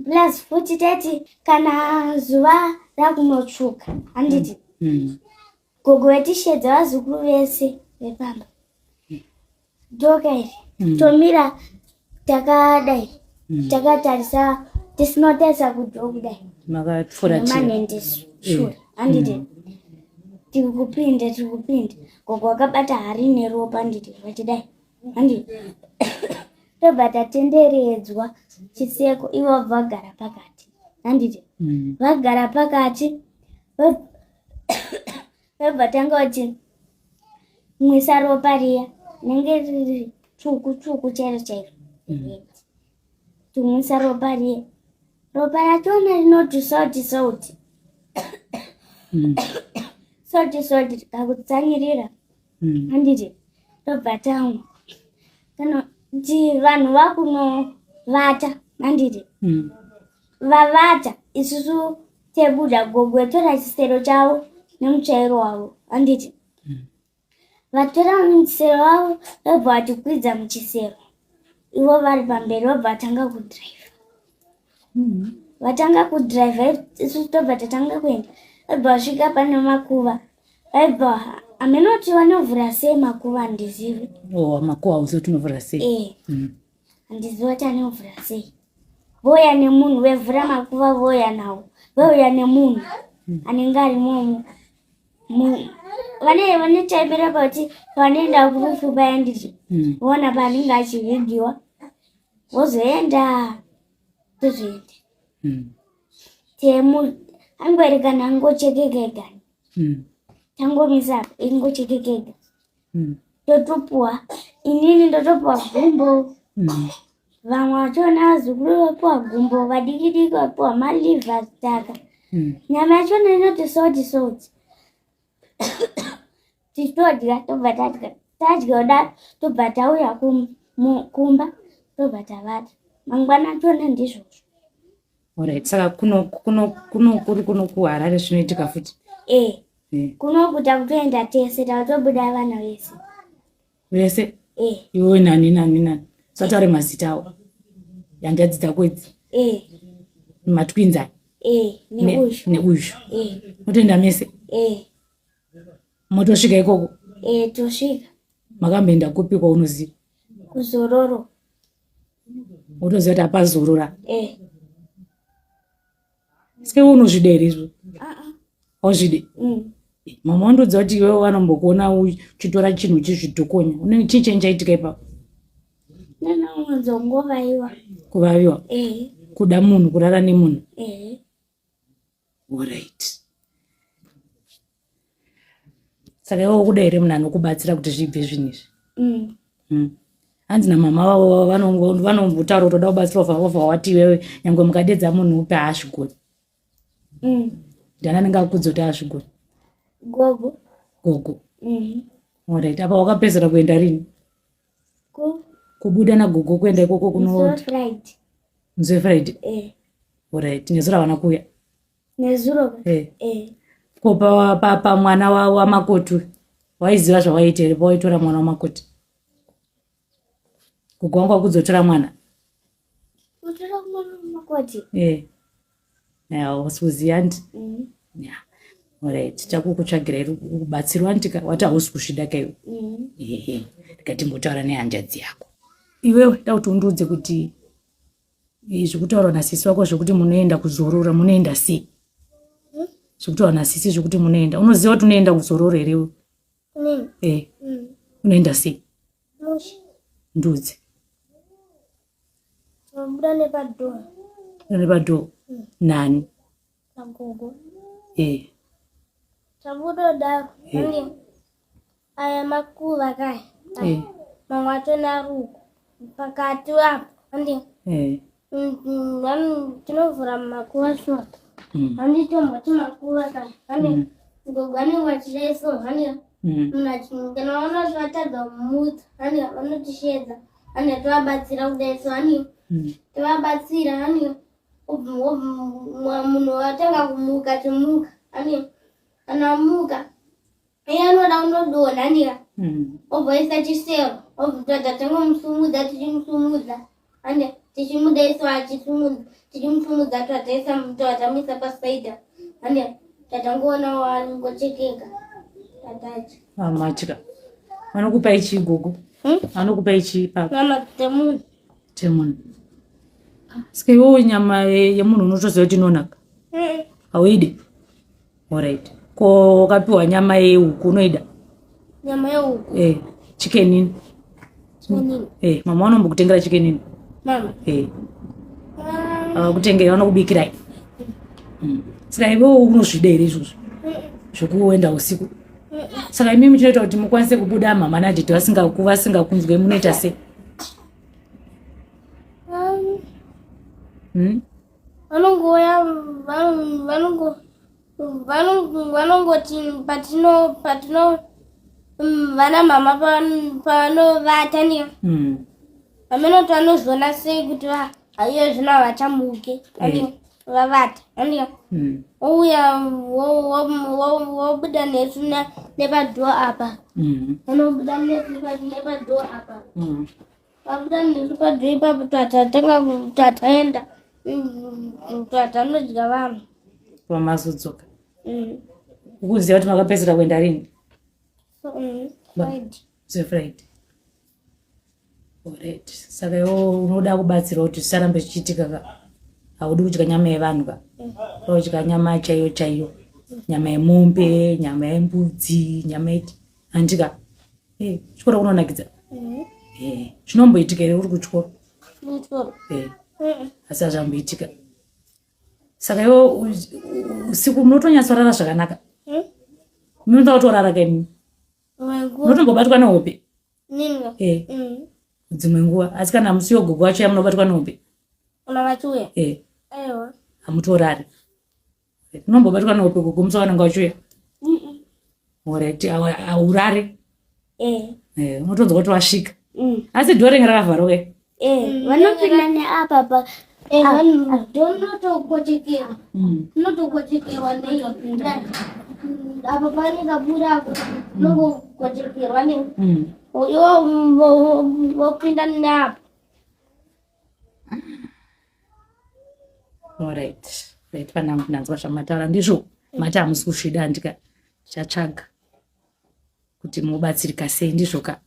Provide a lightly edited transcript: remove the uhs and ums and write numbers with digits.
Plus futi tati kana zuva rakunotsvuka handiti gogo vetishedza vazukuru vese vepamba doka iri tomira takadai takatarisa tisinotarisa kudho kudai Makafuratira. Manhendeshure handiti tiri kupinda tiri kupinda gogo vakabata hari neropa handiti vachidai handiti tobva tatenderedzwa chiseko ivo vabva vagara pakati handiti vagara pakati vabva tanga vati mwisa ropa riya rinenge riri tsvuku tsvuku chairo chairo tumwisa ropa riya ropa rachona rinoti sauti sauti sauti sauti tikakutsanyirira handiti tobva tamwa kana kuti vanhu vakunovata handiti vavata isusu tebuda gogo tora chisero chavo nemutsvairo wavo handiti vatora muchisero wavo vobva vatikwidza muchisero ivo vari pamberi vobva vatanga kudhiraivha vatanga kudhiraivha isusu tobva tatanga kuenda vobva vasvika pane makuva vaibva haminoti vanovhura sei makuva handizivi. Oh, makuva hauzivi kuti unovhura sei? Eh, handizivi kuti anovhura sei. Vouya nemunhu vevhura makuva vouya nawo vouya nemunhu anenge ari momo vane vanotaimira pakuti panoenda kurufu paya nditi voona paanenge achivigiwa vozoenda tozoenda temu angoerekana angochekeka ega tangomisa apa ingochekeka ega totopuwa inini ndotopuwa gumbo vamwe vachona vazukuru vapuwa gumbo vadiki diki vapuwa maliver taka nyama yachona inoti soti soti tichitodya tobva tadya tadya kudaro tobva tauya kumba tobva tavata mangwana achona ndizvozvo. Alright, saka kuno kuno kuno kuri kuno kuHarare zvinoitika futi? Eh. Kunoku takutoenda tese takutobuda vana vese. Vese? Eh. Iwe nani nani nani. Sataure mazita avo. Hanzvadzi dzako idzi. Eh. Matwins aya. Eh, neuzhu. Neuzhu. Eh. Motoenda mese? Eh. Motosvika ikoko? Eh, tosvika. Makamboenda kupi kwaunoziva? Kuzororo. Wotoziva kuti apazorora. Eh. Saka iwe unozvida here izvo? Ah. Hauzvidi? Mama wandiudza kuti iwewe vanombokuona uchitora chinhu uchizvidhokonya. Une chii chenyu chaitika ipapo? Ndanonzongovaiwa. Kuvaviwa? Eh. Kuda munhu, kurara nemunhu? Eh. Alright. Saka iwe ukuda here munhu anokubatsira kuti zvibve zvinhu izvi? Hanzi namama vavo vanombotaura kuti unoda kubatsirwa vobva wati iwewe nyangwe mukadedza munhu upi haazvigoni. Ndiani anenge akudza kuti haazvigoni? Gogo. Gogo. Alright. Apa wakapedzera kuenda rini? Kubuda nagogo kuenda ikoko kuno Friday. Musi weFriday? Eh. Alright. Nezuro havana kuuya? Nezuro. Eh. Eh. Ko pamwana wamakoti waiziva zvawaiita here pawaitora mwana wamakoti? Gogo wangu wakudzotora mwana? Kutora mwana wamakoti? Eh. Hausi kuziva ndi? Yeah. Alright, tichakukutsvagira iri kubatsirwa andika wati hausi kuzvida ka iwe. Ehe. Ndikatimbotaura nehanzvadzi yako. Iwewe da kuti undiudze kuti zvekutaurwa nasisi wako zvekuti munoenda kuzorora munoenda sei? Zvekutaurwa nasisi zvekuti munoenda. Unoziva kuti unoenda kuzorora here iwe? Eh. Unoenda sei? Ndudzi. Unobuda nepadhoo. Nepadhoo. Nani? Nagogo. Eh. Tabuda daro. Eh. Aya makuva kaya. Eh. Mamwe achona ari uko. Pakati apo. Andi. Eh. Tinovhura makuva so. Handi tomboti makuva kaya. Handi. Gogo anenge achidai so. Handi. Munhu kana vaona kuti vatadza kumutsa. Handi vanotishedza. Handi tovabatsira kudai so. Handi. Tovabatsira. Handi. Munhu atanga kumuka timuka. Handi. Kana amuka. Iye anoda unodonha andika obva aisa chisero obva tadza tangomusumudza tichimusumudza ande tichimuda isu achisumudza Tichimupfumudza tataisa tatamuisa pasaida ane tatangoona wangochekeka tatacha. Amatya. Vanokupai chii gogo? Hmm? Vanokupai chii papa? Mama temunhu. Temunhu. Saka iwewe nyama yemunhu unotoziva kuti inonaka? Hmm. Hauidi? Alright. Ko ukapiwa nyama yehuku unoida? Nyama yehuku. Eh, chicken in. Chicken. Eh, mama vanombokutengera chicken in. Mama. Eh. Avakutengera vanokubikirai. Mm. Saka iwewe unozvida here izvozvo? Zvekuenda usiku. Saka imimi chinoita kuti mukwanise kubuda mama nadhidhi vasingakunzwe munoita sei? Hmm? Vanongouya vanongo vanongoti patino patino mm, vana mama pavanovata niyo hmm. vamene kuti vanozviona sei kuti iye zvino havachamuke eh. vavata andiyo hmm. ouya wobuda nesu nepadhoo apa vanobuda nesu nepadhoo apa Pabuda nesu padhoo ipapo tatanga tataenda tatanodya vanhu. Pamazodzoka. Ukuziva kuti makapedzisira kuenda rini? Friday. Friday. Alright. Saka iwe unoda kubatsirwa kuti zvisarambe zvichiitika ka. Haudi kudya nyama yevanhu ka. Unoda kudya nyama chaiyo chaiyo. Nyama yemombe, nyama yembudzi, nyama yechi. Handika. Eh, chikoro kunonakidza. Eh, zvinomboitika here uri kuchikoro? Kuchikoro. Eh. Asi hazvamboitika. Saka iwe usiku munotonyatsorara zvakanaka. Munoda kutorara kaimi. Munotombobatwa nehope. Nini? Eh. Dzimwe nguva asi kana musi yogogo wacho yamunobatwa nehope. Una vachiuya? Eh. Aiwa. Hamutorari. Unombobatwa nehope gogo musi wavanenge vachiuya? Alright, haurare. Eh. Eh, unotonzwa kuti wasvika. Mm. Asi dhoo ringe rakavharwa ke? Eh, vanopinda neapa pa. Eh, vanotokochekerwa. Unotokochekerwa nei? Apa pane kabuda apo. Unongokochekerwa nei? Iwo wopinda neapa. Alright. Right, panangu ndanzwa zvamataura ndizvo. Mati hamusi kusvida handika. Tichatsvaga kuti mubatsirika sei ndizvo ka.